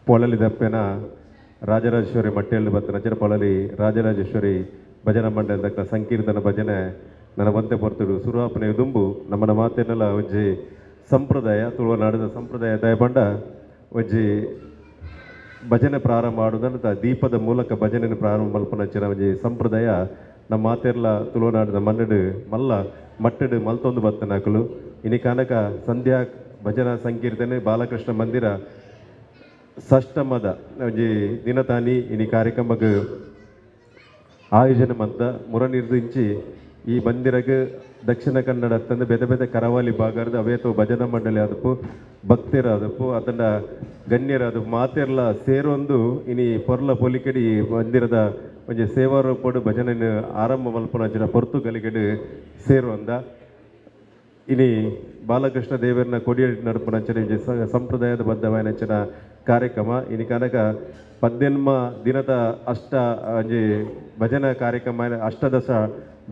ಪೊಳಲಿ ದಪ್ಪೆನ ರಾಜರಾಜೇಶ್ವರಿ ಮಟ್ಟೆಯಲ್ಲಿ ಬತ್ತನಂಚಿನ ಪೊಳಲಿ ರಾಜರಾಜೇಶ್ವರಿ ಭಜನಾ ಮಂಡಲದ ಸಂಕೀರ್ತನ ಭಜನೆ ನನ್ನ ಒಂತೆ ಪೊರ್ತುಡು ಸುರುವಾಪನೆ ದುಂಬು ನಮ್ಮನ ಮಾತೆರ್ನಲ ಒಂಜಿ ಸಂಪ್ರದಾಯ, ತುಳುನಾಡದ ಸಂಪ್ರದಾಯ ದಯಪಂಡ ಒಂಜಿ ಭಜನೆ ಪ್ರಾರಂಭ ಮಾಡುವುದಂತ ದೀಪದ ಮೂಲಕ ಭಜನೆಯನ್ನು ಪ್ರಾರಂಭ ಮಲ್ಪನಂಚಿನ ಒಂಜಿ ಸಂಪ್ರದಾಯ ನಮ್ಮ ಮಾತೆರ್ಲ ತುಳುನಾಡಿನ ಮಣ್ಣಡು ಮಲ್ಲ ಮಟ್ಟಡು ಮಲ್ತೊಂದು ಬತ್ತನಕುಲು. ಇನಿ ಕನಕ ಸಂಧ್ಯಾ ಭಜನಾ ಸಂಕೀರ್ತನೆ ಬಾಲಕೃಷ್ಣ ಮಂದಿರ ಷಷ್ಟಮದ ಒಂಜಿ ದಿನತಾನಿ ಇನಿ ಕಾರ್ಯಕ್ರಮಕ್ಕೆ ಆಯೋಜನೆ ಮಂತ ಮುರನಿರ್ದಿಂಚಿ ಈ ಮಂದಿರಗ್ ದಕ್ಷಿಣ ಕನ್ನಡ ತಂದು ಬೇತೆ ಬೇತೆ ಕರಾವಳಿ ಭಾಗದ ಅವೇತೋ ಭಜನಾ ಮಂಡಳಿ ಆದಪ್ಪು, ಭಕ್ತರಾದಪ್ಪು, ಅದನ್ನ ಗಣ್ಯರಾದಪ್ಪು ಮಾತೆರ್ಲ ಸೇರೊಂದು ಇನಿ ಪೊರ್ಲ ಪೊಲಿಕೆಡಿ ಈ ಮಂದಿರದ ಒಂಜಿ ಸೇವಾರೂಪಡು ಭಜನೆನ್ ಆರಂಭ ಮಲ್ಪುನಂಚಿನ ಪೊರ್ತು ಗಲಿಗೆಡ್ ಸೇರುವಂದ ಇನಿ ಬಾಲಕೃಷ್ಣ ದೇವರನ ಕೊಡಿಯಡಿ ನಡಪುನಂಚಿನ ಒಂಜಿ ಸಂಪ್ರದಾಯದ ಬದ್ಧವಾಯಿನಂಚಿನ ಕಾರ್ಯಕ್ರಮ. ಇನಿ ಕನಕ ಪದ್ದೆನ್ಮ ದಿನದ ಅಷ್ಟ ಒಂಜಿ ಭಜನಾ ಕಾರ್ಯಕ್ರಮ, ಅಷ್ಟದಶ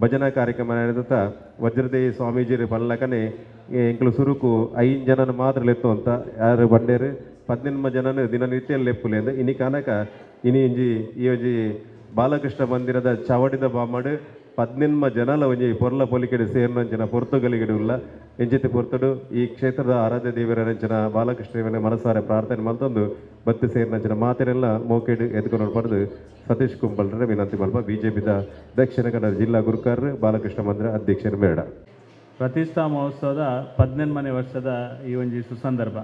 ಭಜನಾ ಕಾರ್ಯಕ್ರಮ ನಡೆದ ವಜ್ರದೇವಿ ಸ್ವಾಮೀಜಿ ಪಲ್ಲಕನೆ ಎಂಕಲು ಸುರುಕು 5 ಜನನ ಮಾತ್ರ ಲೆತ್ತು ಅಂತ ಯಾರು ಬಂಡೇರು 18 ಜನನ ದಿನನಿತ್ಯ ಲೆಪ್ಪುಲೆ ಅಂದ್. ಇನಿ ಕನಕ ಇನಿ ಒಂಜಿ ಈ ಒಂಜಿ ಬಾಲಕೃಷ್ಣ ಮಂದಿರದ ಚಾವಡಿದ ಬಾಮಡು 18 ಜನಲ ಒಂಜಿ ಪೊರ್ಲ ಪೊಲಿಕೆಡೆ ಸೇರ್ನಂಚಿನ ಪೊರ್ತುಗಲಿಗಡೆ ಉಲ್ಲ ಎಂಚಿತಿ ಪೊರ್ತುಡು ಈ ಕ್ಷೇತ್ರದ ಆರಾಧ್ಯ ದೇವರ ಬಾಲಕೃಷ್ಣ ದೇವನ ಮನಸಾರೆ ಪ್ರಾರ್ಥನೆ ಮಲ್ತೊಂದು ಬತ್ತಿ ಸೇರ್ನಂಚಿನ ಮಾತೆರೆಲ್ಲ ಮೋಕೆಡ್ ಎದ್ಕೊಂಡು ಪಡೆದು ಸತೀಶ್ ಕುಂಬಲ್ರ ವಿನಂತಿ ಮಲ್ಪ ಬಿಜೆಪಿದ ದಕ್ಷಿಣ ಕನ್ನಡ ಜಿಲ್ಲಾ ಗುರುಕಾರರು ಬಾಲಕೃಷ್ಣ ಮಂದಿರ ಅಧ್ಯಕ್ಷರು ಬೇಡ. ಪ್ರತಿಷ್ಠಾ ಮಹೋತ್ಸವದ 18ನೇ ವರ್ಷದ ಈ ಒಂಜಿ ಸುಸಂದರ್ಭ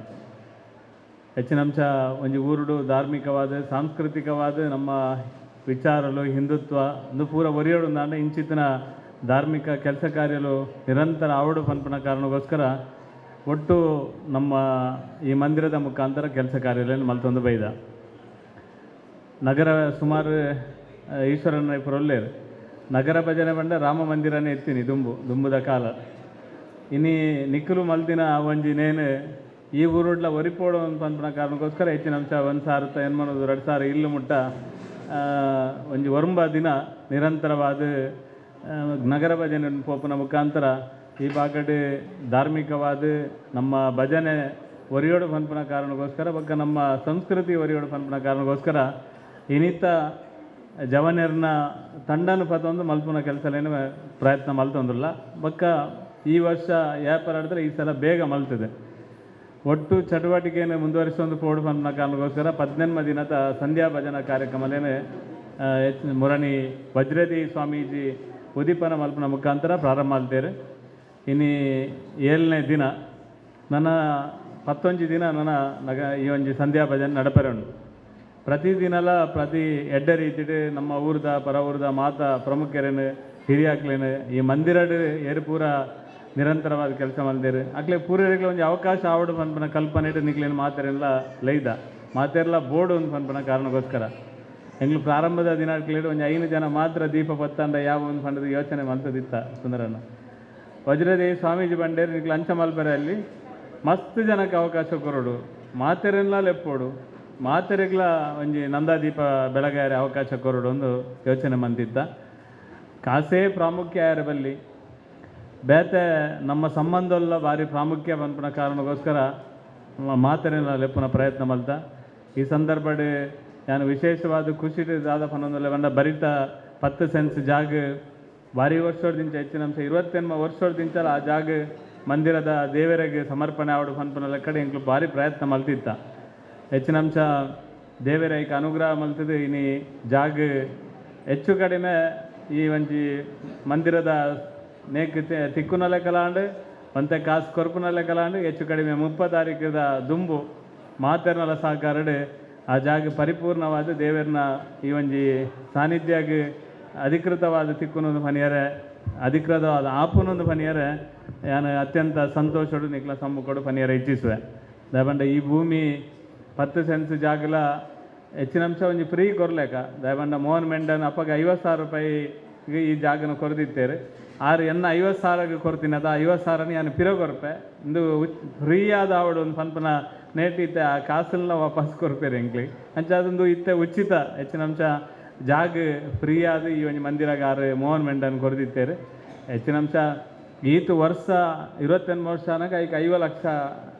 ಹೆಚ್ಚಿನ ಅಂಶ ಒಂಜಿ ಊರುಡು ಧಾರ್ಮಿಕವಾದ ಸಾಂಸ್ಕೃತಿಕವಾದ ನಮ್ಮ ವಿಚಾರಲು ಹಿಂದುತ್ವ ಒಂದು ಪೂರ ಒರಿಯೋಡು ಅಂಡ ಇಂಚಿತ್ತಿನ ಧಾರ್ಮಿಕ ಕೆಲಸ ಕಾರ್ಯಲು ನಿರಂತರ ಆವಡು ಪನ್ಪುನ ಕಾರಣಕ್ಕೋಸ್ಕರ ಒಟ್ಟು ನಮ್ಮ ಈ ಮಂದಿರದ ಮುಖಾಂತರ ಕೆಲಸ ಕಾರ್ಯಗಳನ್ನು ಮಲ್ತೊಂದು ಬೈದ ನಗರ ಸುಮಾರು ಈಶ್ವರನ ಪುರೊಲ್ಲೇರು ನಗರ ಭಜನೆ ಬಂಡ ರಾಮ ಮಂದಿರನೇ ಎತ್ತೀನಿ ದುಂಬು ದುಂಬುದ ಕಾಲ ಇನಿ ನಿಕ್ಕಲು ಮಲ್ದಿನ ಒಂಜಿ ನೇನು ಈ ಊರುಡ್ಲ ಒರಿಪೋಡು ಪನ್ಪುನ ಕಾರಣಕ್ಕೋಸ್ಕರ ಹೆಚ್ಚಿನ ಅಂಶ 1 ಸಾವಿರ 800 2 ಸಾವಿರ ಇಲ್ಲು ಮುಟ್ಟ ಒಂಜಿ ಒರಂಬ ದಿನ ನಿರಂತರವಾದ ನಗರ ಭಜನೆ ಪೋಪುನ ಮುಖಾಂತರ ಈ ಭಾಗಡ್ ಧಾರ್ಮಿಕವಾದ ನಮ್ಮ ಭಜನೆ ಒರಿಯೋಡು ಪನ್ಪುನ ಕಾರಣಕ್ಕೋಸ್ಕರ ಬೊಕ್ಕ ನಮ್ಮ ಸಂಸ್ಕೃತಿ ಒರಿಯೋಡು ಪನ್ಪುನ ಕಾರಣಕ್ಕೋಸ್ಕರ ಇನಿತ ಜವನೆರ್ನ ತಂಡನು ಪತೊಂದು ಮಲ್ಪುನ ಕೆಲಸಲೇನು ಪ್ರಯತ್ನ ಮಲ್ತೊಂದುಲ್ಲ. ಬೊಕ್ಕ ಈ ವರ್ಷ ಯಾಪರ ಈ ಸಲ ಬೇಗ ಮಲ್ತದೆ ಒಟ್ಟು ಚಟುವಟಿಕೆಯನ್ನು ಮುಂದುವರಿಸೊಂದು ಪೋಡು ಪನ್ಪುನ ಕಾರಣಕ್ಕೋಸ್ಕರ 18 ದಿನದ ಸಂಧ್ಯಾ ಭಜನಾ ಕಾರ್ಯಕ್ರಮಲೇನೆ ಮುರಣಿ ವಜ್ರದೇವಿ ಸ್ವಾಮೀಜಿ ಉದೀಪನ ಮಲ್ಪುನ ಮುಖಾಂತರ ಪ್ರಾರಂಭ ಮಾಡ್ತೇವೆ. ಇನಿ 7ನೇ ದಿನ, ನನ್ನ 11 ದಿನ ನನ್ನ ನಗ ಈ ಒಂಜಿ ಸಂಧ್ಯಾ ಭಜನೆ ನಡಪರೆ ಉಂಡು. ಪ್ರತಿದಿನಲ ಪ್ರತಿ ಎಡ್ಡೆ ರೀತಿಡ್ ನಮ್ಮ ಊರ್ದ ಪರ ಊರ್ದ ಮಾತ ಪ್ರಮುಖರೇನು ಹಿರಿಯಾಕ್ಲೇನು ಈ ಮಂದಿರಡ್ ಏರು ಪೂರ ನಿರಂತರವಾದ ಕೆಲಸ ಮಲ್ದೇರು ಅಕ್ಲೆ ಪೂರ್ವರಿಗೆ ಒಂಜಿ ಅವಕಾಶ ಆವಡು ಪನ್ಪುನ ಕಲ್ಪನೆ ಇಟ್ಟು ನಿಕ್ಲೇನು ಮಾತೆರೆಲ್ಲ ಲೈದ ಮಾತೆರ್ಲ ಬೋರ್ಡ್ ಒಂದು ಪನ್ಪುನ ಕಾರಣಕ್ಕೋಸ್ಕರ ಎಂಗ್ಲು ಪ್ರಾರಂಭದ ದಿನಕ್ಲೇಡು ಒಂಜಿ 5 ಜನ ಮಾತ್ರ ದೀಪ ಪತ್ತಂಡ ಯಾವ ಒಂದು ಪಂಡದ ಯೋಚನೆ ಮಲ್ತದಿತ್ತ ಸುಂದರಣ್ಣ. ವಜ್ರದೇವಿ ಸ್ವಾಮೀಜಿ ಬಂಡೇರು ನಿಕ್ಲು ಅಂಚ ಮಲ್ಪರೆ ಅಲ್ಲಿ ಮಸ್ತ್ ಜನಕ್ಕೆ ಅವಕಾಶ ಕೊರಡು, ಮಾತೆರೆಲ್ಲ ಲೆಪ್ಪೋಡು, ಮಾತೆರೆಗ್ಲ ಒಂಜಿ ನಂದಾದೀಪ ಬೆಳಗಾರೆ ಅವಕಾಶ ಕೊರಡು ಒಂದು ಯೋಚನೆ ಮಂತಿದ್ದ. ಕಾಸೇ ಪ್ರಾಮುಖ್ಯ ಯಾರ ಬಲ್ಲಿ ಬೇತೆ ನಮ್ಮ ಸಂಬಂಧಲ್ಲ ಭಾರಿ ಪ್ರಾಮುಖ್ಯ ಪನ್ಪುನ ಕಾರಣಕ್ಕೋಸ್ಕರ ಮಾತೆರೆಲ್ಲ ಲೆಪ್ಪುನ ಪ್ರಯತ್ನ ಮಲ್ತ. ಈ ಸಂದರ್ಭಡ್ ನಾನು ವಿಶೇಷವಾದ ಖುಷಿ ದಾದ ಪನ್ನೊಂದುಲ್ಲೆ ಪಂಡ ಬರಿತ 10 ಸೆನ್ಸ್ ಜಾಗ ಭಾರಿ ವರ್ಷದಿಂಚ ಹೆಚ್ಚಿನ ಅಂಶ 28 ವರ್ಷದಿಂಚಲ ಆ ಜಾಗ ಮಂದಿರದ ದೇವರಿಗೆ ಸಮರ್ಪಣೆ ಆವಡು ಪನ್ಪುನ ಕಡೆ ಎಂಕ್ಲು ಭಾರಿ ಪ್ರಯತ್ನ ಮಲ್ತಿತ್ತ. ಹೆಚ್ಚಿನ ಅಂಶ ದೇವರ ಐಕ್ ಅನುಗ್ರಹ ಮಲ್ತದೆ ಇನಿ ಜಾಗ ಹೆಚ್ಚು ಕಡಿಮೆ ಈ ಒಂಜಿ ಮಂದಿರದ ನೇಕ್ ತಿಕ್ಕುನ ಲೆಕ್ಕಲಾಂಡ್ ಒಂತೆ ಕಾಸು ಕೊರ್ಪುನ ಲೆಕ್ಕಲಾಂಡ್ ಹೆಚ್ಚು ಕಡಿಮೆ 30 ತಾರೀಕದ ದುಂಬು ಮಾತೆರ್ನಲ ಸಹಕಾರಡ್ ಆ ಜಾಗ ಪರಿಪೂರ್ಣವಾದ ದೇವರನ ಈ ಒಂಜಿ ಸಾನ್ನಿಧ್ಯಾಗ ಅಧಿಕೃತವಾದ ತಿಕ್ಕುನೊಂದು ಪನಿಯರೆ ಅಧಿಕೃತವಾದ ಆಪುನೊಂದು ಪನಿಯರೆ ಯಾನು ಅತ್ಯಂತ ಸಂತೋಷಡು ನಿಕ್ಲ ಸಮ್ಮುಖಡು ಪನಿಯರೆ ಇಚ್ಛಿಸುವೆ. ದಯಪಂಡ ಈ ಭೂಮಿ 10 ಸೆನ್ಸ್ ಜಾಗಲ ಹೆಚ್ಚಿನ ಅಂಶ ಒಂಜಿ ಫ್ರೀ ಕೊರ್ಲೇಕ ದಯಪಂಡ ಮೋಹನ್ ಮೆಂಡನ್ ಅಪ್ಪಗೆ 50,000 ರೂಪಾಯಿ ಈ ಜಾಗನ ಕೊರ್ದಿತ್ತೇರು. ಆರು ಎನ್ನ 50,000ಕ್ಕೆ ಕೊರ್ತೀನಿ ಅದು 50,000 ನಾನು ಪಿರ ಕೊರ್ಪೆ ಇಂದು ಫ್ರೀ ಆದ ಆವಡು ಒಂದು ಪನ್ಪನ ನೇಟ್ ಇತ್ತೆ ಆ ಕಾಸನ್ನ ವಾಪಸ್ ಕೊರ್ಪೇರು ಎಂಕ್ಲಿ ಅಂಚ ಅದೊಂದು ಇತ್ತೆ ಉಚಿತ ಹೆಚ್ಚಿನ ಅಂಶ ಜಾಗ ಫ್ರೀ ಆದ ಈ ಒಂಜಿ ಮಂದಿರಗಾರ ಮೋಹನ್ ಮೆಂಡನ್ ಕೊರ್ದಿತ್ತೇರು. ಹೆಚ್ಚಿನ ಅಂಶ ಈತ್ ವರ್ಷ 28 ವರ್ಷ ಆನಾಗ ಐಕ್ 50 ಲಕ್ಷ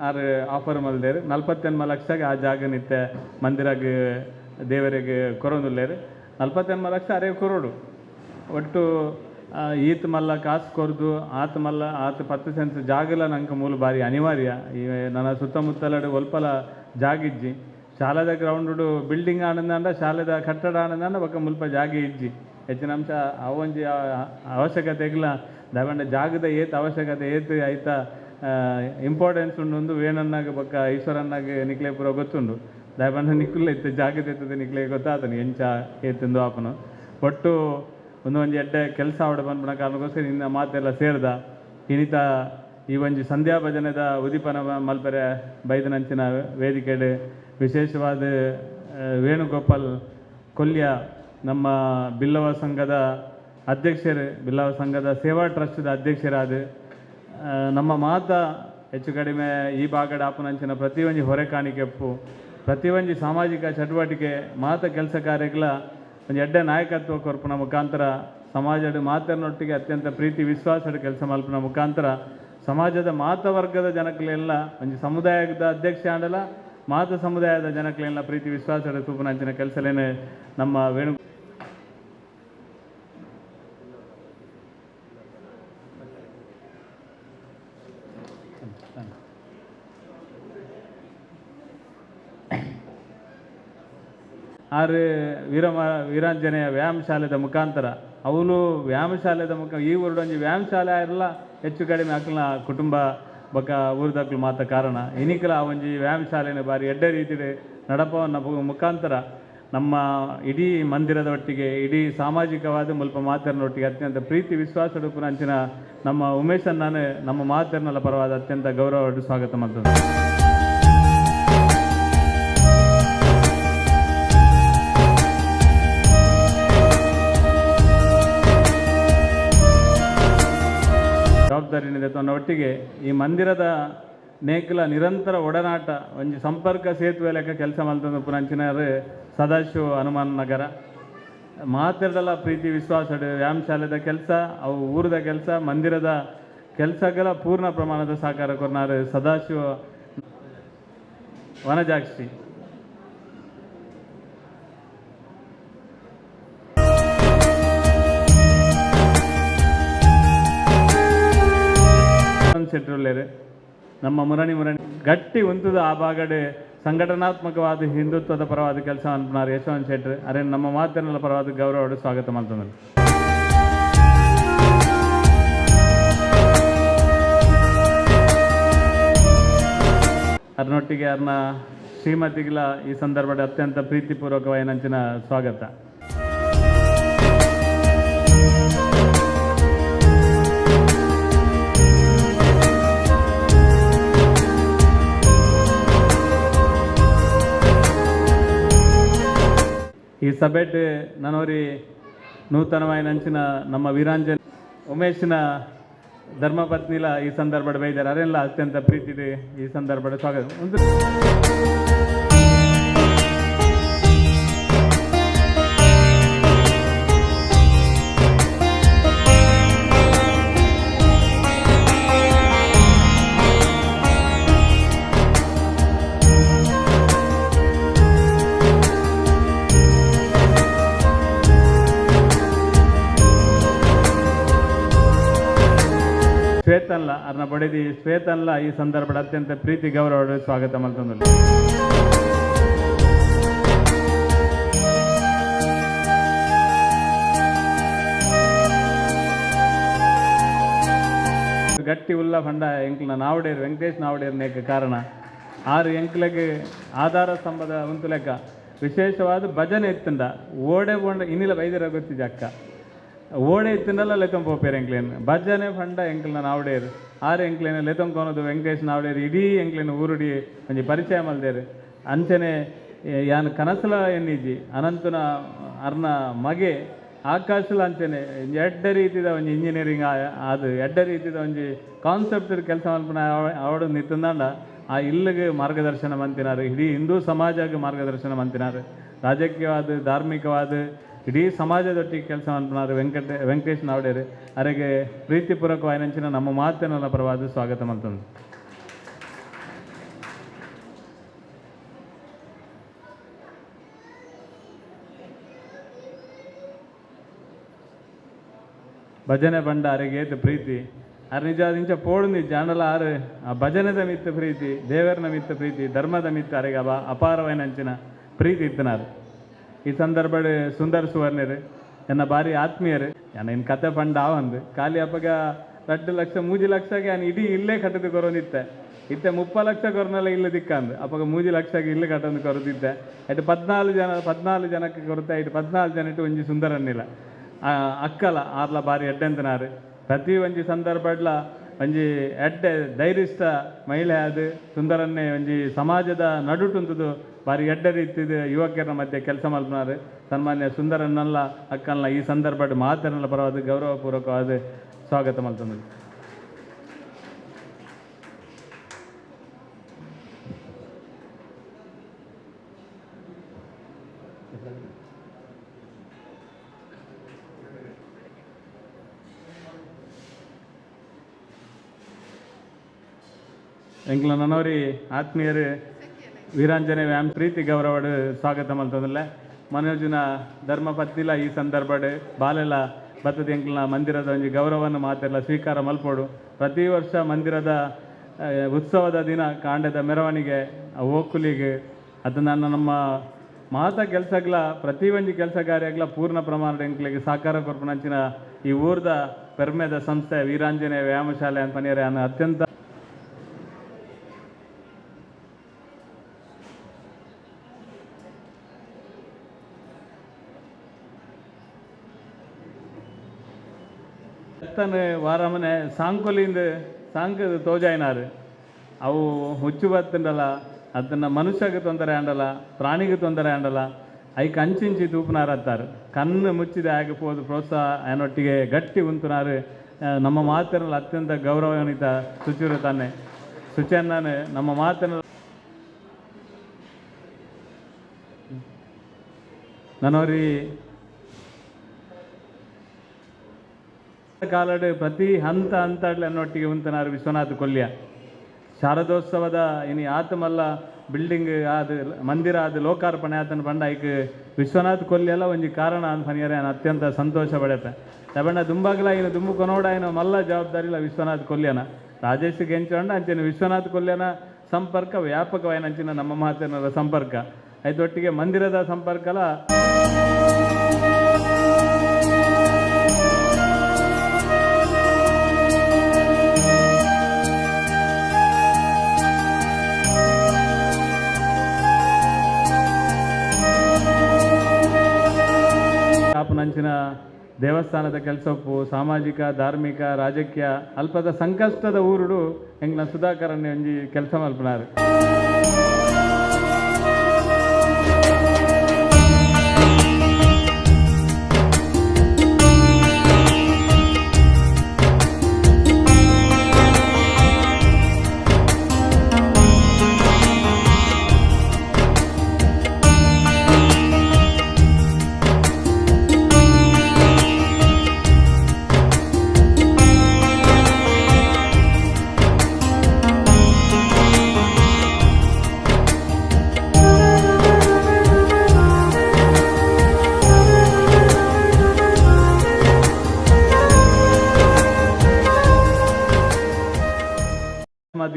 ಆರು ಆಫರ್ ಮಲ್ದೇರು. 48 ಲಕ್ಷಗೆ ಆ ಜಾಗ ನಿತ್ಯ ಮಂದಿರಾಗ ದೇವರಿಗೆ ಕೊರೊಂದುಲ್ಲೇರು. 48 ಲಕ್ಷ ಅರೆ ಕೊರೋಡು. ಒಟ್ಟು ಈತ್ ಮಲ್ಲ ಕಾಸು ಕೊರ್ದು ಆತ ಮಲ್ಲ ಆತ 10 ಸೆಂಟ್ಸ್ ಜಾಗಲ ನಂಗೆ ಮೂಲ ಬಾರಿ ಅನಿವಾರ್ಯ. ಈ ನನ್ನ ಸುತ್ತಮುತ್ತಲಡು ಒಲ್ಪಲ ಜಾಗ ಇಜ್ಜಿ. ಶಾಲೆದ ಗ್ರೌಂಡು ಬಿಲ್ಡಿಂಗ್ ಆನಂದಾಂಡ ಶಾಲೆದ ಕಟ್ಟಡ ಆನಂದಾಂಡ ಬೊಕ್ಕ ಮುಲ್ಪ ಜಾಗ ಇಜ್ಜಿ. ಹೆಚ್ಚಿನ ಅಂಶ ಅವೊಂಜಿ ಅವಶ್ಯಕತೆ ಇಲ್ಲ. ದಾವಂಡ ಜಾಗದ ಏತ್ ಅವಶ್ಯಕತೆ ಏತ್ ಐತ ಇಂಪಾರ್ಟೆನ್ಸ್ ಉಂಡು ವೇಣನ್ನಾಗ ಬೊಕ್ಕ ಈಶ್ವರನ್ನಾಗ ನಿಕ್ಲೆ ಪೂರ ಗೊತ್ತುಂಡು. ದಾಯಪಂಡ ನಿಕ್ಕುಲ್ಲ ಇತ್ತು ಜಾಗದ ಇತ್ತದ ನಿಕ್ಲೆ ಗೊತ್ತಾತನು ಎಂಚ ಏತುಂದು ಆಪನು. ಒಟ್ಟು ಒಂದು ಒಂಜಿ ಎಡ್ಡೆ ಕೆಲಸ ಆವಡ ಪನ್ಪುನ ಕಾರಣಕ್ಕೋಸ್ಕರ ನಿನ್ನ ಮಾತೆಲ್ಲ ಸೇರ್ದ ಇನಿತ ಈ ಒಂಜಿ ಸಂಧ್ಯಾ ಭಜನೆದ ಉದಿಪನ ಮಲ್ಪೆರೆ ಬೈದನಂಚಿನ ವೇದಿಕೆಡ್ ವಿಶೇಷವಾದ ವೇಣುಗೋಪಾಲ್ ಕೊಲ್ಯ ನಮ್ಮ ಬಿಲ್ಲವ ಸಂಘದ ಅಧ್ಯಕ್ಷರು, ಬಿಲ್ಲವ ಸಂಘದ ಸೇವಾ ಟ್ರಸ್ಟ್ದ ಅಧ್ಯಕ್ಷರಾದ ನಮ್ಮ ಮಾತ ಹೆಚ್ಚು ಕಡಿಮೆ ಈ ಭಾಗದ ಆಪುನಂಚಿನ ಪ್ರತಿಯೊಂಜಿ ಹೊರೆ ಕಾಣಿಕೆಪ್ಪು ಪ್ರತಿಯೊಂಜಿ ಸಾಮಾಜಿಕ ಚಟುವಟಿಕೆ ಮಾತ ಕೆಲಸ ಕಾರ್ಯಗಳ ಒಂಜಿ ಎಡ್ಡೆ ನಾಯಕತ್ವ ಕೊರ್ಪುನ ಮುಖಾಂತರ ಸಮಾಜದ ಮಾತನೊಟ್ಟಿಗೆ ಅತ್ಯಂತ ಪ್ರೀತಿ ವಿಶ್ವಾಸದ ಕೆಲಸ ಮಲ್ಪುನ ಮುಖಾಂತರ ಸಮಾಜದ ಮಾತ ವರ್ಗದ ಜನಕ್ಲೆಲ್ಲ ಒಂಜಿ ಸಮುದಾಯದ ಅಧ್ಯಕ್ಷ ಆಂಡಲ ಮಾತ ಸಮುದಾಯದ ಜನಕ್ಲೆಲ್ಲ ಪ್ರೀತಿ ವಿಶ್ವಾಸದ ತೂಪುನಂಚಿನ ಕೆಲಸಲೇನೆ ನಮ್ಮ ವೇಣು ಆರು ವೀರಾಂಜನೇಯ ವ್ಯಾಯಾಮ ಶಾಲೆದ ಮುಖಾಂತರ ಅವನು ವ್ಯಾಯಾಮ ಶಾಲೆದ ಮುಖ ಈ ಊರುಡೊಂಜಿ ವ್ಯಾಯಾಮ ಶಾಲೆ ಆಯಿರಲ್ಲ ಹೆಚ್ಚು ಕಡಿಮೆ ಅಕ್ಲನ ಕುಟುಂಬ ಬೊಕ್ಕ ಊರುದಕ್ಲು ಮಾತ ಕಾರಣ ಇನಿಕಲ ಆ ಒಂಜಿ ವ್ಯಾಯಾಮ ಶಾಲೆನ ಬಾರಿ ಎಡ್ಡೆ ರೀತಿಡ್ ನಡಪವನ್ನ ಮುಖಾಂತರ ನಮ್ಮ ಇಡೀ ಮಂದಿರದ ಒಟ್ಟಿಗೆ ಇಡೀ ಸಾಮಾಜಿಕವಾದ ಮುಲ್ಪ ಮಾತೆರ್ನೊಟ್ಟಿಗೆ ಅತ್ಯಂತ ಪ್ರೀತಿ ವಿಶ್ವಾಸ ಅಂಚಿನ ನಮ್ಮ ಉಮೇಶನ್ನಾನು ನಮ್ಮ ಮಾತೆರ್ನಲ ಪರವಾದ ಅತ್ಯಂತ ಗೌರವ ಸ್ವಾಗತ ಮಾಡ್ತದೆ. ಜವಾಬ್ದಾರಿ ತನ್ನ ಒಟ್ಟಿಗೆ ಈ ಮಂದಿರದ ನೇಕಲ ನಿರಂತರ ಒಡನಾಟ ಒಂಜಿ ಸಂಪರ್ಕ ಸೇತುವೆ ಲೆಕ್ಕ ಕೆಲಸ ಮಲ್ತಂದು ಪುನಂಚಿನಾರು ಸದಾಶಿವ ಹನುಮಾನ್ ನಗರ ಮಾತೆರ್ದಲ ಪ್ರೀತಿ ವಿಶ್ವಾಸ ವ್ಯಾಯಾಮ ಶಾಲೆದ ಕೆಲಸ ಅವು ಊರದ ಕೆಲಸ ಮಂದಿರದ ಕೆಲಸಗಳ ಪೂರ್ಣ ಪ್ರಮಾಣದ ಸಹಕಾರ ಕೊರ್ನಾರು ಸದಾಶಿವ ವನಜಾಕ್ಷಿ. ಶೆಟ್ಟರುಳ್ಳೇರು ನಮ್ಮ ಮುರಣಿ ಮುರಣಿ ಗಟ್ಟಿ ಉಂತುದು ಆ ಭಾಗಡೆ ಸಂಘಟನಾತ್ಮಕವಾದ ಹಿಂದುತ್ವದ ಪರವಾದ ಕೆಲಸ ಅನ್ಪುನಾರ್ ಯಶವಂತ್ ಶೆಟ್ಟರ್ ಅರೆ ನಮ್ಮ ಮಾತಿನ ಪರವಾದ ಗೌರವ ಸ್ವಾಗತ ಮಾಡ್ತಂದ್ರೆ. ಅದನ್ನೊಟ್ಟಿಗೆ ಅರ್ನ ಶ್ರೀಮತಿಗಳ ಈ ಸಂದರ್ಭದ ಅತ್ಯಂತ ಪ್ರೀತಿಪೂರ್ವಕವಾದ ಸ್ವಾಗತ. ಈ ಸಭೆಟ್ ನನೋರಿ ನೂತನವಾಯಿನಂಚಿನ ನಮ್ಮ ವೀರಾಂಜನ್ ಉಮೇಶ್ನ ಧರ್ಮಪತ್ನಿಲ ಈ ಸಂದರ್ಭದ ಬೈದಾರೆ ಅರೆಲ್ಲ ಅತ್ಯಂತ ಪ್ರೀತಿ ಈ ಸಂದರ್ಭದ ಸ್ವಾಗತ. ಒಂದು ಶ್ವೇತನ್ಲ ಅರ್ನ ಬಡಿದಿ ಶ್ವೇತನ್ಲ ಈ ಸಂದರ್ಭದ ಅತ್ಯಂತ ಪ್ರೀತಿ ಗೌರವ ಸ್ವಾಗತ ಮಲ್ತೊಂದುಲ್ಲೆ. ಗಟ್ಟಿ ಉಲ್ಲ ಫಂಡ ಎಂಕ್ಲ ನಾವಡೇರ್ ವೆಂಕಟೇಶ್ ನಾವಡೇರ್ ನೇಕ ಕಾರಣ ಆರು ಎಂಕ್ಲಗೆ ಆಧಾರ ಸ್ತಂಭದ ಉಂತು ಲೆಕ್ಕ ವಿಶೇಷವಾದ ಭಜನೆ ಇತ್ತಂಡ ಓಡೆ ಬೋಂಡ ಇನ್ನಿಲ್ಲ ಬೈದಿರ ಗೊತ್ತಿಜ ಅಕ್ಕ ಓಡೆ ಇತ್ತಂಡಲ್ಲ ಲೆತ್ತೊಂದು ಪೋಪೇರು ಎಂಕ್ಲೇನ್ ಭಜನೆ ಫಂಡ ಎಂಕ್ಲನ ನಾವಡೇರು ಆರು ಎಂಕ್ಲೇನ ಲೆತ್ತೊಂಕೊನದು ವೆಂಕಟೇಶ್ ನಾವಡೇರು ಇಡೀ ಎಂಕ್ಲೇನ ಊರುಡಿ ಒಂಜಿ ಪರಿಚಯ ಮಲ್ದೇರು. ಅಂಚನೆ ಯಾನ್ ಕನಸುಲ ಎನ್ನಿಜಿ ಅನಂತನ ಅರ್ನ ಮಗೆ ಆಕಾಶಲ ಅಂಚನೆ ಎಡ್ಡೆ ರೀತಿದ ಒಂಜಿ ಇಂಜಿನಿಯರಿಂಗ್ ಅದು ಎಡ್ಡೆ ರೀತಿದ ಒಂಜಿ ಕಾನ್ಸೆಪ್ಟ್ ಕೆಲಸ ಮಲ್ಪುನ ಅವಡು ನಿತ್ತಂದಾಂಡ ಆ ಇಲ್ಲಿಗೆ ಮಾರ್ಗದರ್ಶನ ಮಂತಿನಾರು ಇಡೀ ಹಿಂದೂ ಸಮಾಜಕ್ಕೆ ಮಾರ್ಗದರ್ಶನ ಮಂತಿನಾರು. ರಾಜಕೀಯವಾದ ಧಾರ್ಮಿಕವಾದ ಇಡೀ ಸಮಾಜದೊಟ್ಟಿಗೆ ಕೆಲಸ ಮಲ್ಪುನಾರು ವೆಂಕಟೇಶ್ ನಾವಡೇರು ಅರೆಗೆ ಪ್ರೀತಿಪೂರ್ವಕವಾಯಿನಂಚಿನ ನಮ್ಮ ಮಾತೆನಲ್ಲ ಪರವಾದ ಸ್ವಾಗತ ಮಲ್ತೊಂದು. ಭಜನೆ ಬಂಡ ಅರೆಗೆ ಏತ್ ಪ್ರೀತಿ ಅರ್ ನಿಜ ಇಂಚ ಪೋಡು ನಿಜ ಆಂಡಲ ಆರು ಆ ಭಜನೆದ ಮಿತ್ತ ಪ್ರೀತಿ, ದೇವರನ ಮಿತ್ತ ಪ್ರೀತಿ, ಧರ್ಮದ ಮಿತ್ತ ಅರೆಗೆ ಅವ ಅಪಾರವಾಯಿನಂಚಿನ ಪ್ರೀತಿ ಇತ್ತನಾರು. ಈ ಸಂದರ್ಭಡ್ ಸುಂದರ್ ಸುವರ್ಣರು ಎನ್ನ ಬಾರಿ ಆತ್ಮೀಯರು. ಯಾನ್ ಇನ್ ಕತೆ ಪಂಡ ಆವಂದು ಖಾಲಿ ಅಪಗ 2 ಲಕ್ಷ 3 ಲಕ್ಷಗೆ ಯಾನ್ ಇಡೀ ಇಲ್ಲೇ ಕಟ್ಟದು ಕೊರೊಂದಿತ್ತೆ. ಇತ್ತೆ 30 ಲಕ್ಷ ಕೊರನಲ್ಲ ಇಲ್ಲು ದಿಕ್ಕಂದು ಅಪಗ 3 ಲಕ್ಷಗೆ ಇಲ್ಲು ಕಟ್ಟೊಂದು ಕೊರದಿತ್ತೆ. ಐಟ್ 14 ಜನ, 14 ಜನಕ್ಕೆ ಕೊರತೆ. ಐಟ್ 14 ಜನ ಇಟ್ಟು ಒಂಜಿ ಸುಂದರನ್ನಿಲ್ಲ ಅಕ್ಕಲ ಆರ್ಲ ಬಾರಿ ಎಡ್ಡೆಂತನಾರು. ಪ್ರತಿ ಒಂಜಿ ಸಂದರ್ಭಡ್ಲ ಒಂಜಿ ಎಡ್ಡೆ ಧೈರ್ಯಸ್ಥ ಮಹಿಳೆ ಆದ್ ಸುಂದರನ್ನೇ ಒಂಜಿ ಸಮಾಜದ ನಡುಟುಂತುದು ಬಾರಿ ಎಡ್ಡೆ ರೀತಿದ ಯುವಕರ ಮಧ್ಯೆ ಕೆಲಸ ಮಲ್ಪುನಾರು ಸನ್ಮಾನ್ಯ ಸುಂದರನ್ನಲ್ಲ ಅಕ್ಕಲ್ನ ಈ ಸಂದರ್ಭಡ್ ಮಾತರನ್ನ ಪರವಾದ ಗೌರವಪೂರ್ವಕವಾದ ಸ್ವಾಗತ ಮಲ್ತೊಂದು. ಎಂಕ್ಲ ನನೋರಿ ಆತ್ಮೀಯರು ವೀರಾಂಜನೇಯ ವ್ಯಾಮ್ ಪ್ರೀತಿ ಗೌರವಡು ಸ್ವಾಗತ ಮಲ್ತೊಂದುಲ್ಲೆ. ಮನೋಜಿನ ಧರ್ಮ ಪತ್ನಿಲ ಈ ಸಂದರ್ಭಡ್ ಬಾಲೆಲ ಬತ್ತದ ಎಂಕ್ಲನ ಮಂದಿರದ ಒಂಜಿ ಗೌರವವನ್ನು ಮಾತೆಲ್ಲ ಸ್ವೀಕಾರ ಮಲ್ಪೊಡು. ಪ್ರತಿ ವರ್ಷ ಮಂದಿರದ ಉತ್ಸವದ ದಿನ ಕಾಂಡದ ಮೆರವಣಿಗೆ ಓಕುಲಿಗೆ ಅದನ್ನ ನಮ್ಮ ಮಾತ ಕೆಲಸಗಳ ಪ್ರತಿ ಒಂಜಿ ಕೆಲಸ ಕಾರ್ಯಗಳ ಪೂರ್ಣ ಪ್ರಮಾಣದ ಎಂಕ್ಲೆಗ್ ಸಹಕಾರ ಕೊರ್ಪುನಂಚಿನ ಈ ಊರ್ದ ಪೆರ್ಮೆದ ಸಂಸ್ಥೆ ವೀರಾಂಜನೇಯ ವ್ಯಾಯಾಮ ಶಾಲೆ ಅಂತ ಪನಿಯರೆ ಅತ್ಯಂತ ತನ್ನ ವಾರಮನೆ ಸಾಂಕೊಲಿಂದ ಸಾಂಕದ ತೋಜಾಯಿನಾರು. ಅವು ಹುಚ್ಚು ಬತ್ತಂಡಲ್ಲ, ಅದನ್ನು ಮನುಷ್ಯಗೆ ತೊಂದರೆ ಆಂಡಲ್ಲ, ಪ್ರಾಣಿಗೆ ತೊಂದರೆ ಆಂಡಲ್ಲ, ಐಕ್ ಅಂಚಿಂಚಿ ತೂಪುನಾರತ್ತಾರೆ. ಕಣ್ಣು ಮುಚ್ಚಿದ ಆಗಿ ಪೋದು ಪ್ರೋತ್ಸಾಹ ಅನ್ನೊಟ್ಟಿಗೆ ಗಟ್ಟಿ ಉಂತುನಾರು. ನಮ್ಮ ಮಾತಿನಲ್ಲಿ ಅತ್ಯಂತ ಗೌರವಾನ್ವಿತ ಸುಚಿರು ತಾನೆ ಸುಚನ್ನಾನು ನಮ್ಮ ಮಾತಿನ ನನೋರಿ ಕಾಲಡು ಪ್ರತಿ ಹಂತ ಹಂತಡ್ಲೆ ಅನ್ನೊಟ್ಟಿಗೆ ಉಂತನಾರು ವಿಶ್ವನಾಥ್ ಕೊಲ್ಯ. ಶಾರದೋತ್ಸವದ ಇನಿ ಆತಮಲ್ಲ ಬಿಲ್ಡಿಂಗ್ ಆದ ಮಂದಿರ ಆದ ಲೋಕಾರ್ಪಣೆ ಆತನ ಪಂಡ ಐಕ್ ವಿಶ್ವನಾಥ್ ಕೊಲ್ಯಲ ಒಂಜಿ ಕಾರಣ ಅಂತ ಪನಿಯರೆ ಅತ್ಯಂತ ಸಂತೋಷ ಪಡೆತೆ. ತಬಣ್ಣ ದುಂಬಾಗ್ಲ ಇನ್ನು ದುಂಬು ಕೊನೋಡ ಏನೋ ಮಲ್ಲ ಜವಾಬ್ದಾರಿ ಇಲ್ಲ ವಿಶ್ವನಾಥ್ ಕೊಲ್ಯನ. ರಾಜೇಶ್ ಗೆಂಚೋಂಡ ಅಂಚಿನ ವಿಶ್ವನಾಥ್ ಕೊಲ್ಯನ ಸಂಪರ್ಕ ವ್ಯಾಪಕವಾಯಿನ ಅಂಚಿನ ನಮ್ಮ ಮಾತಿನ ಸಂಪರ್ಕ ಐತೊಟ್ಟಿಗೆ ಮಂದಿರದ ಸಂಪರ್ಕಲ. ನಂಚಿನ ದೇವಸ್ಥಾನದ ಕೆಲಸಪ್ಪು ಸಾಮಾಜಿಕ ಧಾರ್ಮಿಕ ರಾಜಕೀಯ ಅಲ್ಪದ ಸಂಕಷ್ಟದ ಊರುಡು ಎಂಗ್ಲ ಸುಧಾಕರನ್ ಒಂಜಿ ಕೆಲಸ ಮಲ್ಪನಾರು.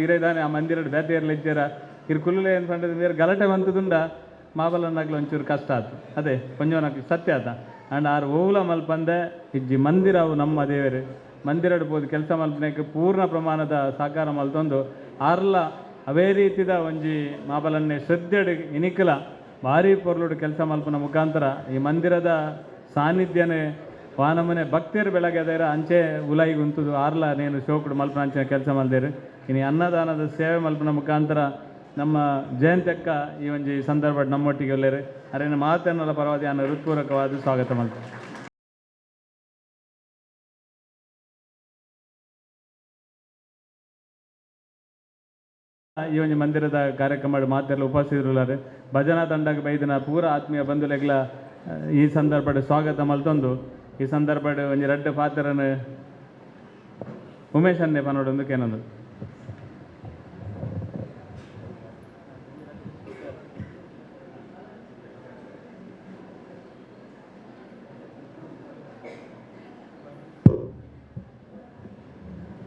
ಇರೇದಾನೆ ಆ ಮಂದಿರ ಬೇತೆ ಇರ್ಲಿಜ್ಜರ ಇರ್ ಕುಲ್ಲುಲೆ ಏನು ಪಂಡದ ಬೇರೆ ಗಲಾಟೆ ಬಂತದುಂಡ ಮಾಬಲನ್ನಾಗ್ಲ ಒಂಚೂರು ಕಷ್ಟ ಆತು. ಅದೇ ಕೊಂಜೋನಕ್ ಸತ್ಯ ಆತ. ಅಂಡ್ ಆರು ಓವುಲ ಮಲ್ಪಂದೆ ಇಜ್ಜಿ ಮಂದಿರ ಅವು ನಮ್ಮ ದೇವರು ಮಂದಿರಡ್ ಪೋದು ಕೆಲಸ ಮಲ್ಪನೆಗೆ ಪೂರ್ಣ ಪ್ರಮಾಣದ ಸಹಕಾರ ಮಲ್ತೊಂದು ಆರ್ಲ ಅವೇ ರೀತಿದ ಒಂಜಿ ಮಾಬಲನ್ನೇ ಶ್ರದ್ಧೆಡ್ ಇನಿಕಲ ಭಾರಿ ಪೊರ್ಲುಡು ಕೆಲಸ ಮಲ್ಪನ ಮುಖಾಂತರ ಈ ಮಂದಿರದ ಸಾನ್ನಿಧ್ಯನೇ ವಾನಮನೆ ಭಕ್ತಿಯರು ಬೆಳಗ್ಗೆದಾರ ಅಂಚೆ ಉಲಾಯಿಗೆ ಉಂತುದು ಆರ್ಲ ನೇನು ಶೋಕುಡು ಮಲ್ಪನ ಅಂಚಿನ ಕೆಲಸ ಮಲ್ದೇರು. ಇನಿ ಅನ್ನದಾನದ ಸೇವೆ ಮಲ್ಪನ ಮುಖಾಂತರ ನಮ್ಮ ಜಯಂತಕ್ಕ ಈ ಒಂಜಿ ಸಂದರ್ಭ ನಮ್ಮೊಟ್ಟಿಗೆ ಒಲ್ಲೇರು ಅರೇನ ಮಾತನ್ನೆಲ್ಲ ಪರವಾದಿ ಅನ್ನ ಹೃತ್ಪೂರ್ವಕವಾದ ಸ್ವಾಗತ ಮಲ್ತ. ಈ ಒಂಜಿ ಮಂದಿರದ ಕಾರ್ಯಕ್ರಮ ಮಾತೆಲ್ಲ ಉಪಸ್ಥಿತರುಲ್ಲಾರೆ. ಭಜನಾ ತಂಡಕ್ಕೆ ಬೈದಿನ ಪೂರ ಆತ್ಮೀಯ ಬಂಧುಲೆಗ್ಲ ಈ ಸಂದರ್ಭಡ್ ಸ್ವಾಗತ ಮಲ್ತೊಂದು ಈ ಸಂದರ್ಭಡ್ ಒಂಜಿ ರಡ್ಡ್ ಪಾತ್ರನ್ ಉಮೇಶ್ ಅನ್ನೆ ಪನೊಡೊಂದು ಕೇನೊಂದು.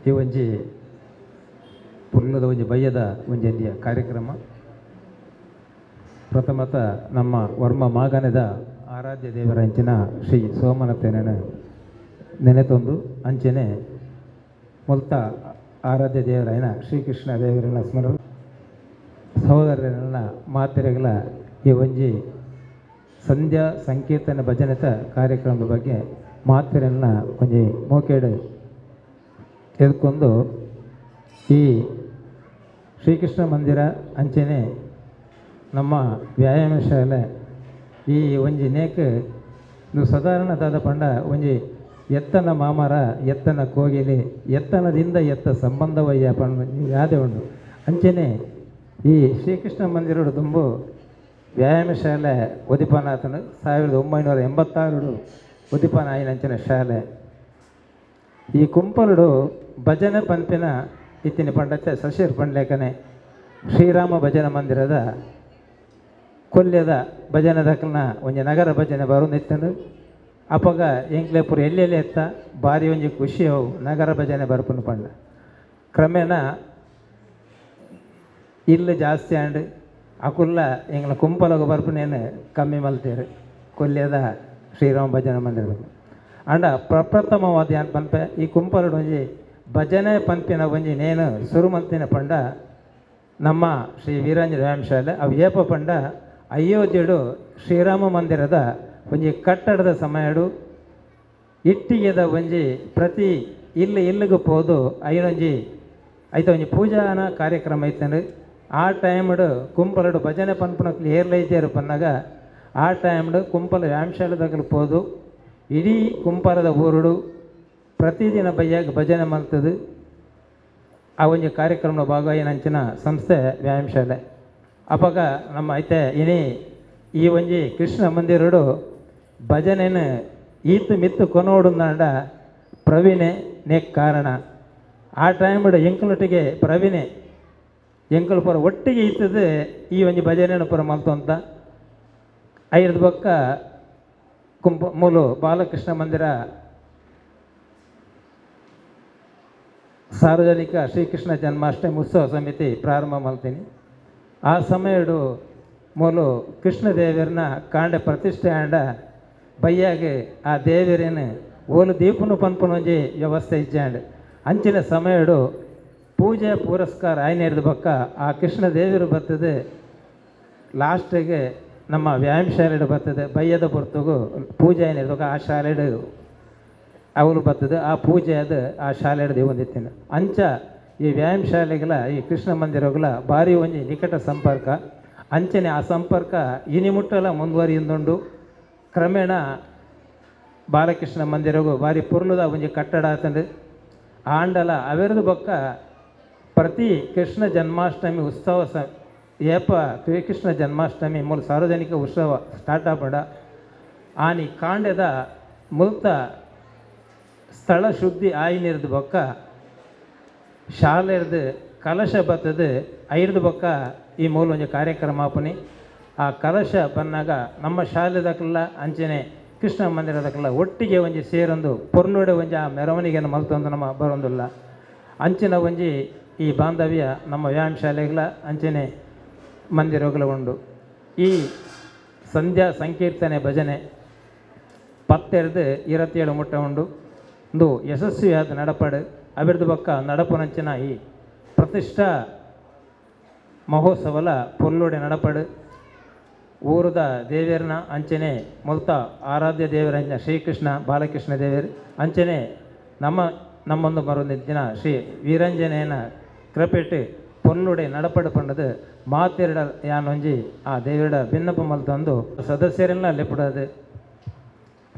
ಈ ಒಂಜಿ ಪುಲ್ಲದ ಒಂಜಿ ಬಯ್ಯದ ಒಂಜಿ ಎಲ್ಲಿಯ ಕಾರ್ಯಕ್ರಮ ಪ್ರಥಮತ ನಮ್ಮ ವರ್ಮ ಮಾಗನದ ಆರಾಧ್ಯ ದೇವರ ಅಂಚಿನ ಶ್ರೀ ಸೋಮನತೇನ ನೆನೆತೊಂದು ಅಂಚನೆ ಮುಲ್ತ ಆರಾಧ್ಯ ದೇವರಾಯನ ಶ್ರೀಕೃಷ್ಣ ದೇವರನ್ನ ಸ್ಮರ ಸಹೋದರರನ್ನ ಮಾತೆರೆಗಳ ಈ ಒಂಜಿ ಸಂಧ್ಯಾ ಸಂಕೀರ್ತನೆ ಭಜನೆತ ಕಾರ್ಯಕ್ರಮದ ಬಗ್ಗೆ ಮಾತೆರನ್ನ ಒಂಜಿ ಮೋಕೇಡು ಎದ್ಕೊಂಡು ಈ ಶ್ರೀಕೃಷ್ಣ ಮಂದಿರ ಅಂಚನೆ ನಮ್ಮ ವ್ಯಾಯಾಮ ಶಾಲೆ ಈ ಒಂಜಿ ನೇಕ್ ಇದು ಸಾಧಾರಣ ದಾದ ಪಂಡ ಒಂಜಿ ಎತ್ತನ ಮಾಮರ ಎತ್ತನ ಕೋಗಿಲೆ ಎತ್ತನದಿಂದ ಎತ್ತ ಸಂಬಂಧವಯ್ಯ ಪಂಡ ಯಾದೆ ಉಂಡು. ಅಂಚನೆ ಈ ಶ್ರೀಕೃಷ್ಣ ಮಂದಿರೋಡು ತುಂಬು ವ್ಯಾಯಾಮ ಶಾಲೆ ಉದಿಪನಾಥನು 1986 ಉದಿಪನ ಆಯಿನ ಶಾಲೆ. ಈ ಕುಂಪಲುಡು ಭಜನೆ ಪಂಪಿನ ಇತ್ತಿನ ಪಂಡತೆ ಸಶೀರ್ ಪಂಡ್ಲೇಖನೆ ಶ್ರೀರಾಮ ಭಜನೆ ಮಂದಿರದ ಕೊಲ್ಯದ ಭಜನೆ ದಕ್ಕಲ್ನ ಒಂಜಿ ನಗರ ಭಜನೆ ಬರೋದು ಇತ್ತಂದು ಅಪಗ ಎಂಕ್ಲೆಪುರ ಎಲ್ಲೆಲ್ಲಿ ಎತ್ತ ಭಾರಿ ಒಂಜಿ ಖುಷಿ ಅವು ನಗರ ಭಜನೆ ಬರ್ಪುನ ಪಂಡ. ಕ್ರಮೇಣ ಇಲ್ಲ ಜಾಸ್ತಿ ಆಂಡ್ ಅಕುಲ್ಲ ಎಂಗ್ಲ ಕುಂಪಲಗ ಬರ್ಪುನೇನು ಕಮ್ಮಿ ಮಲ್ತೇರು ಕೊಲ್ಯದ ಶ್ರೀರಾಮ ಭಜನೆ ಮಂದಿರದ. ಅಂಡ ಪ್ರಪ್ರಥಮವಾದ ಏನ್ ಪನ್ಪೆ ಈ ಕುಂಪಲುಡು ಒಂಜಿ ಭಜನೆ ಪನ್ಪಿನ ಒಂಜಿ ನೇನು ಸುರು ಮಲ್ತಿನ ಪಂಡ ನಮ್ಮ ಶ್ರೀ ವೀರಾಂಜನೇಯ ವ್ಯಾಯಾಮ ಶಾಲೆ. ಅವು ಏಪ ಪಂಡ ಅಯೋಧ್ಯೆಡು ಶ್ರೀರಾಮ ಮಂದಿರದ ಒಂಜಿ ಕಟ್ಟಡದ ಸಮಯಡು ಇಟ್ಟಿಗೆದ ಒಂಜಿ ಪ್ರತಿ ಇಲ್ಲಿ ಇಲ್ಲಿಗೆ ಪೋದು ಐನೊಂಜಿ ಐತ ಒಂಜಿ ಪೂಜಾನ ಕಾರ್ಯಕ್ರಮ ಐತಂಡು. ಆ ಟೈಮ್ಡು ಕುಂಪಲಡು ಭಜನೆ ಪನ್ಪುನಕ್ಲು ಏರ್ಲೈತೇರು ಪನ್ನಾಗ ಆ ಟೈಮ್ಡು ಕುಂಪಲ ವ್ಯಾಯಾಮ ಶಾಲೆದಾಗಲು ಪೋದು ಇಡೀ ಕುಂಪಲದ ಊರುಡು ಪ್ರತಿದಿನ ಬಯ್ಯಾಗ ಭಜನೆ ಮಲ್ತದು. ಆ ಒಂಜಿ ಕಾರ್ಯಕ್ರಮದ ಭಾಗವಾಗಿ ಸಂಸ್ಥೆ ವ್ಯಾಯಾಮ ಶಾಲೆ. ಅಪಗ ನಮ್ಮ ಐತೆ ಇನಿ ಈ ಒಂಜಿ ಕೃಷ್ಣ ಮಂದಿರಡು ಭಜನೆನ ಈತು ಮಿತ್ತು ಕೊನೋಡುಂದಾಂಡ ಪ್ರವೀಣೆ ನೇಕ್ ಕಾರಣ. ಆ ಟೈಮ್ಡು ಎಂಕಲೊಟ್ಟಿಗೆ ಪ್ರವೀಣೆ ಎಂಕಲು ಪೂರ ಒಟ್ಟಿಗೆ ಇತ್ತದು ಈ ಒಂಜಿ ಭಜನೆಯನ್ನು ಪೂರ ಮಲ್ತೊಂತ. ಐದು ಬೊಕ್ಕ ಕುಂಪ ಮೂಲು ಬಾಲಕೃಷ್ಣ ಮಂದಿರ ಸಾರ್ವಜನಿಕ ಶ್ರೀಕೃಷ್ಣ ಜನ್ಮಾಷ್ಟಮಿ ಉತ್ಸವ ಸಮಿತಿ ಪ್ರಾರಂಭ ಮಲ್ತೀನಿ. ಆ ಸಮಯಡು ಮೂಲು ಕೃಷ್ಣ ದೇವರನ್ನ ಕಾಂಡೆ ಪ್ರತಿಷ್ಠೆ ಆಂಡ ಬಯ್ಯಾಗೆ ಆ ದೇವರೇನು ಓಲು ದೀಪನು ಪನ್ಪುನ ಒಂಜಿ ವ್ಯವಸ್ಥೆ ಇಜ್ಜಾಂಡ್. ಅಂಚಿನ ಸಮಯಡು ಪೂಜೆ ಪುರಸ್ಕಾರ ಆಯ್ನೇರ್ದ ಬೊಕ್ಕ ಆ ಕೃಷ್ಣ ದೇವರು ಬರ್ತದೆ ಲಾಸ್ಟಿಗೆ ನಮ್ಮ ವ್ಯಾಯಾಮ ಶಾಲೆಡು ಬರ್ತದೆ. ಬಯ್ಯದ ಪೊರ್ತುಗು ಪೂಜೆ ಆಯ್ನೇರ್ದ ಆ ಶಾಲೆಡು ಅವಳು ಬರ್ತದೆ ಆ ಪೂಜೆ ಅದು ಆ ಶಾಲೆಡು ದೇವೊಂದಿತ್ತೇನೆ. ಅಂಚ ಈ ವ್ಯಾಯಾಮ ಶಾಲೆಗಳ ಈ ಕೃಷ್ಣ ಮಂದಿರಗಳ ಭಾರಿ ಒಂಜಿ ನಿಕಟ ಸಂಪರ್ಕ. ಅಂಚನೆ ಆ ಸಂಪರ್ಕ ಇನಿ ಮುಟ್ಟಲ ಮುಂದುವರಿಯಿಂದುಂಡು. ಕ್ರಮೇಣ ಬಾಲಕೃಷ್ಣ ಮಂದಿರಗೂ ಭಾರಿ ಪುರ್ಲುದ ಒಂಜಿ ಕಟ್ಟಡ ಆತಂಡು. ಆಂಡಲ ಅವೆರದು ಬೊಕ್ಕ ಪ್ರತಿ ಕೃಷ್ಣ ಜನ್ಮಾಷ್ಟಮಿ ಉತ್ಸವ ಏಪ ಶ್ರೀಕೃಷ್ಣ ಜನ್ಮಾಷ್ಟಮಿ ಮೂಲ ಸಾರ್ವಜನಿಕ ಉತ್ಸವ ಸ್ಟಾರ್ಟ್ ಆಪಡ ಆನಿ ಕಾಂಡೆದ ಮುಲ್ತ ಸ್ಥಳ ಶುದ್ಧಿ ಆಯ್ನಿರ್ದು ಬೊಕ್ಕ ಶಾಲೆರ್ದು ಕಲಶ ಬತ್ತದು ಐರ್ದು ಬೊಕ್ಕ ಈ ಮೂಲ ಒಂಜಿ ಕಾರ್ಯಕ್ರಮ ಆಪುನಿ. ಆ ಕಲಶ ಬನ್ನಾಗ ನಮ್ಮ ಶಾಲೆದಕ್ಕೆಲ್ಲ ಅಂಚನೆ ಕೃಷ್ಣ ಮಂದಿರದಕ್ಕೆಲ್ಲ ಒಟ್ಟಿಗೆ ಒಂಜಿ ಸೇರೊಂದು ಪೊರ್ಲುಡೆ ಒಂಜಿ ಆ ಮೆರವಣಿಗೆಯನ್ನು ಮಲ್ತೊಂದು ನಮ್ಮ ಬರೋಂದಿಲ್ಲ. ಅಂಚಿನ ಒಂಜಿ ಈ ಬಾಂಧವ್ಯ ನಮ್ಮ ವ್ಯಾಯಾಮ ಶಾಲೆಗಳ ಅಂಚನೆ ಮಂದಿರಗಳ ಉಂಡು. ಈ ಸಂಧ್ಯಾ ಸಂಕೀರ್ತನೆ ಭಜನೆ 10 27 ಮುಟ್ಟ ಉಂಡು. ಒಂದು ಯಶಸ್ವಿಯಾದ ನಡಪಾಡು ಅಭಿವೃದ್ಧಿ ಬೊಕ್ಕ ನಡಪುನಂಚಿನ ಈ ಪ್ರತಿಷ್ಠಾ ಮಹೋತ್ಸವಲ ಪೊರ್ಲುಡೆ ನಡಪಾಡು ಊರದ ದೇವೇರ್ನ ಅಂಚನೆ ಮುಲ್ತ ಆರಾಧ್ಯ ದೇವರ ಶ್ರೀಕೃಷ್ಣ ಬಾಲಕೃಷ್ಣ ದೇವರು ಅಂಚನೆ ನಮ್ಮ ನಮ್ಮೊಂದು ಮರೊಂದು ದಿನ ಶ್ರೀ ವೀರಂಜನೇನ ಕೃಪೆಟ್ ಪೊರ್ಲುಡೆ ನಡಪಡು ಪಂಡದು ಮಾತೆರಡ ಯಾನೊಂಜಿ ಆ ದೇವರ ಭಿನ್ನಪ ಮಲ್ತೊಂದು ಸದಸ್ಯರೆಲ್ಲ ಲೆಪ್ಪುಡದು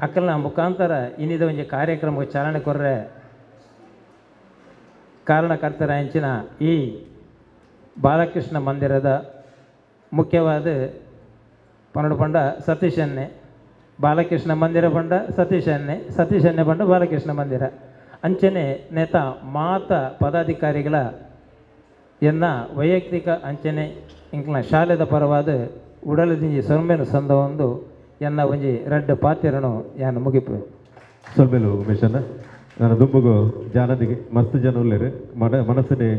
ಅಕ್ಕಲ್ನ ಮುಖಾಂತರ ಇನ್ನಿದ ಒಂಜಿ ಕಾರ್ಯಕ್ರಮಕ್ಕೆ ಚಾಲನೆ ಕೊರ್ರೆ ಕಾರಣಕರ್ತರ ಅಂಚಿನ ಈ ಬಾಲಕೃಷ್ಣ ಮಂದಿರದ ಮುಖ್ಯವಾದ ಪನ್ನಡು ಪಂಡ ಸತೀಶನ್ನೇ ಬಾಲಕೃಷ್ಣ ಮಂದಿರ ಪಂಡ ಸತೀಶನ್ನೆ, ಸತೀಶನ್ನೆ ಪಂಡ ಬಾಲಕೃಷ್ಣ ಮಂದಿರ. ಅಂಚನೆ ನೇತ ಮಾತ ಪದಾಧಿಕಾರಿಗಳ ಎನ್ನ ವೈಯಕ್ತಿಕ ಅಂಚನೆ ಇಂಕ್ಲ ಶಾಲೆದ ಪರವಾದ ಉಡಲದಿಂಜಿ ಸೊಲ್ಮೆನು ಸಂದ ಒಂದು ಎನ್ನ ಒಂಜಿ ರಡ್ಡ್ ಪಾತೆರನು ಯಾನ್ ಮುಗಿಪು. ಸೊಲ್ಮೆಲು ಉಮೇಶಣ್ಣ. ನನ್ನ ದುಂಬುಗು ಜಾನದಿಗೆ ಮಸ್ತ್ ಜನ ಉಲ್ಲೆರ್, ಮನಸ್ಸನೆ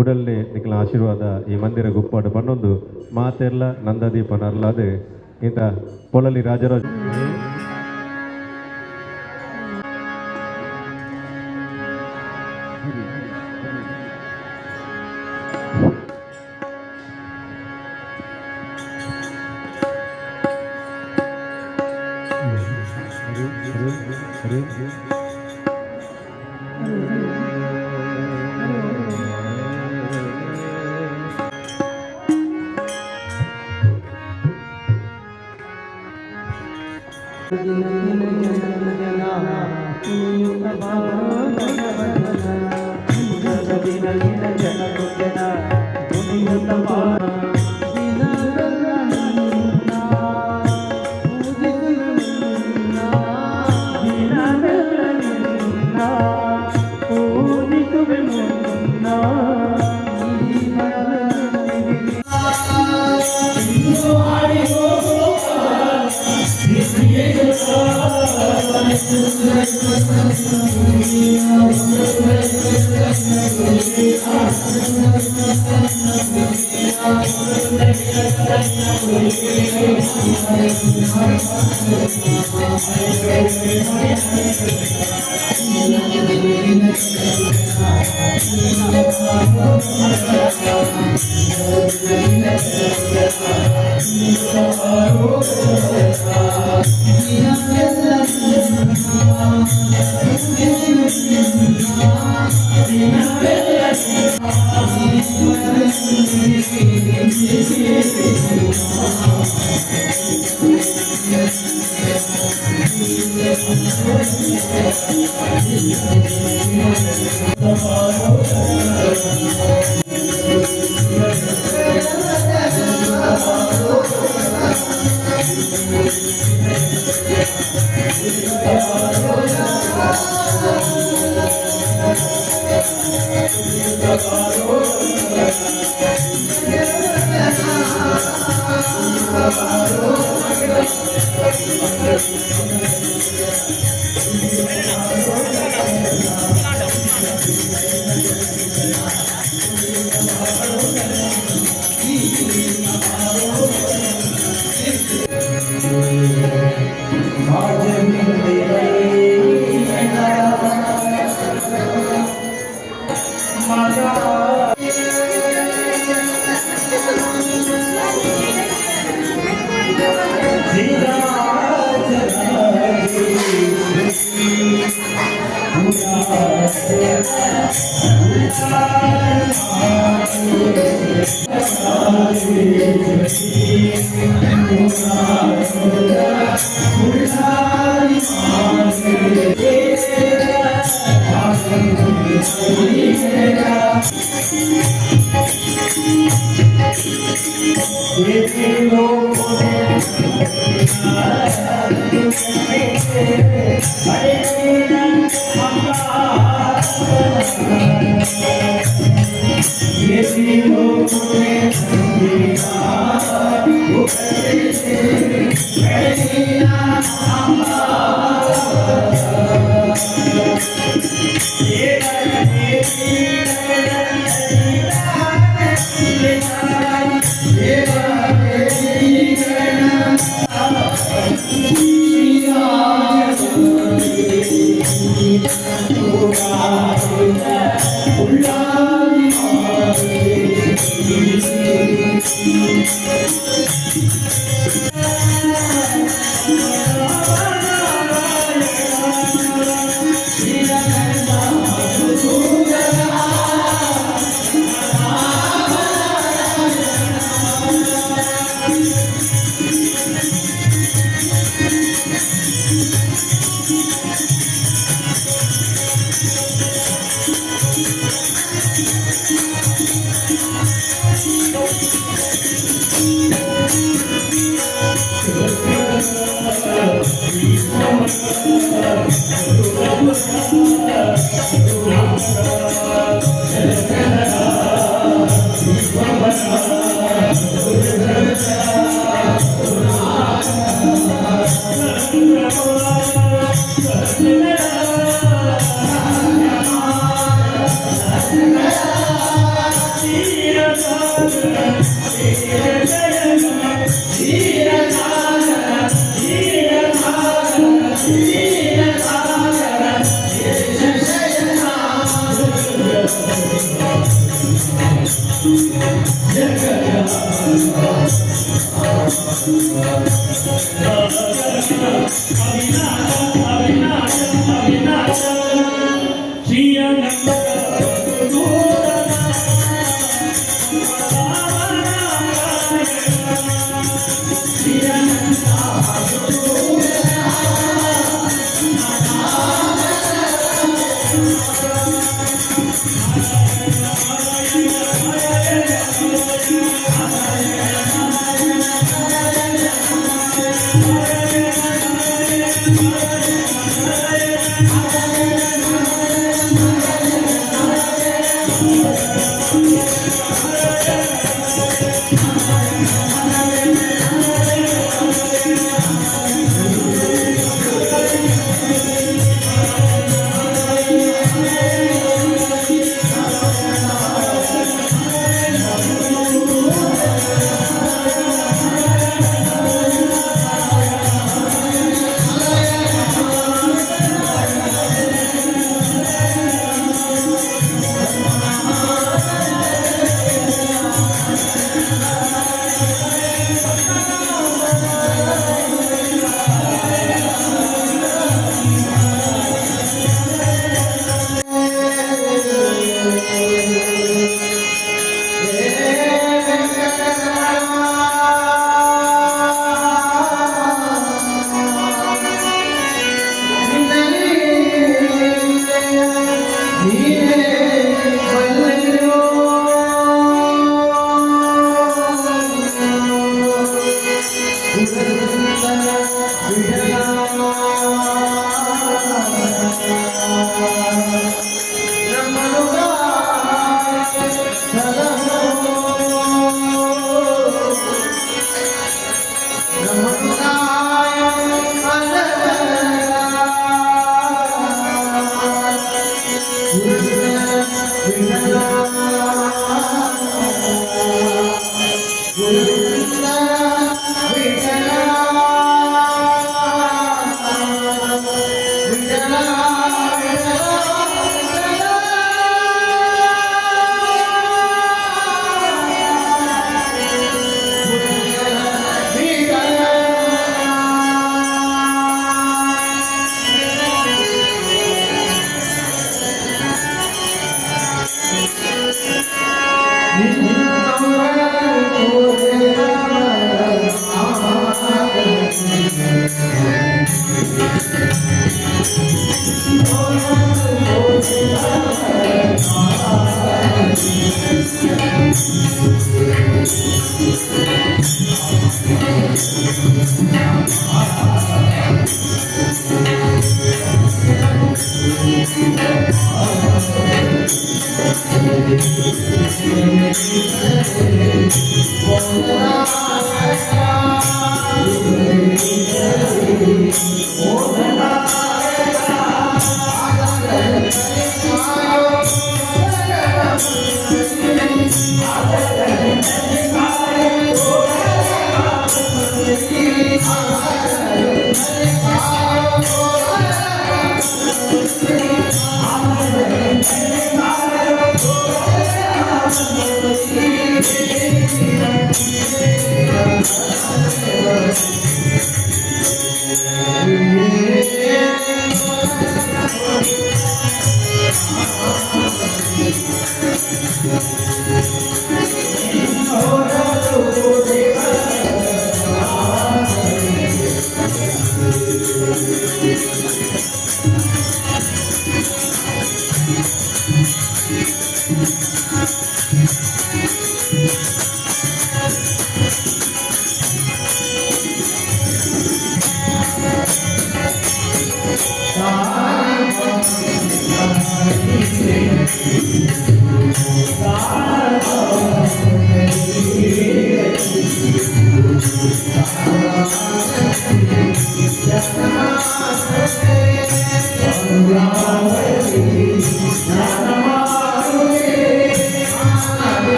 ಉಡಲ್ನೆ ನಿಕ್ಲ ಆಶೀರ್ವಾದ ಈ ಮಂದಿರ ಗುಪ್ಪಾಡು ಪನ್ನೊಂದು ಮಾತೆರ್ಲ ನಂದಾದೀಪ ನರ್ಲಾದ್ ಇಂತ ಪೊಳಲಿ ರಾಜರಾಜ